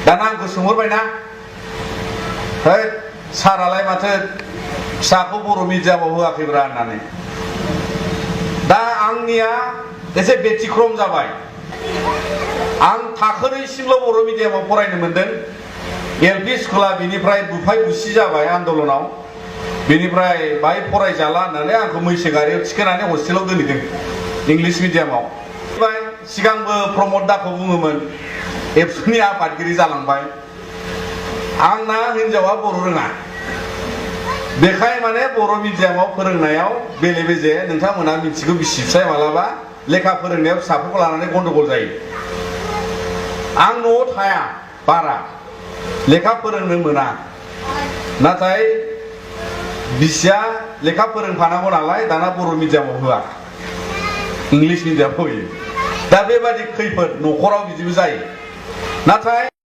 दाना आंखौ सोंहरबायना है सारालाय माथो फिसाखौ बर' मिडियामाव होआखैब्रा होननानै दा आंनिया एसे बेतिक्रम जाबाय आं थाखोनैसिमल' बर' मिडियामाव फरायनो मोनदों एलपि स्कुला बिनिफ्राय बुफाय बुसि जाबाय आन्दलनाव बिनिफ्राय बाहाय फरायजाला होननानै आंखौ मैसो गारियाव थिखोनानै हस्टेलाव दोनहैदों इंलिश मिडियामाव सिगांबो प्रमद दाखौ बुङोमोन एबसुनि आफादगिरि जालांबाय आंना हिनजावा बर' रोङा बेखाय माने बर' मिडियामाव फोरोंनायाव बेले बेजे नोंथांमोना मिथिगौ बिसि फिसाय मालाबा लेखा फोरोंनायाव फिसाफोरखौ लानानै गन्डगल जायो आं न'आव थाया बारा लेखा फोरोंनो मोना नाथाय बिसिया लेखा फोरोंफानांगौ नालाय दाना बर' मिडियामाव होआ इंलिश मिडियामाव होयो दा बेबादि खैफोद न'खराव बिदिबो जायो नाथाय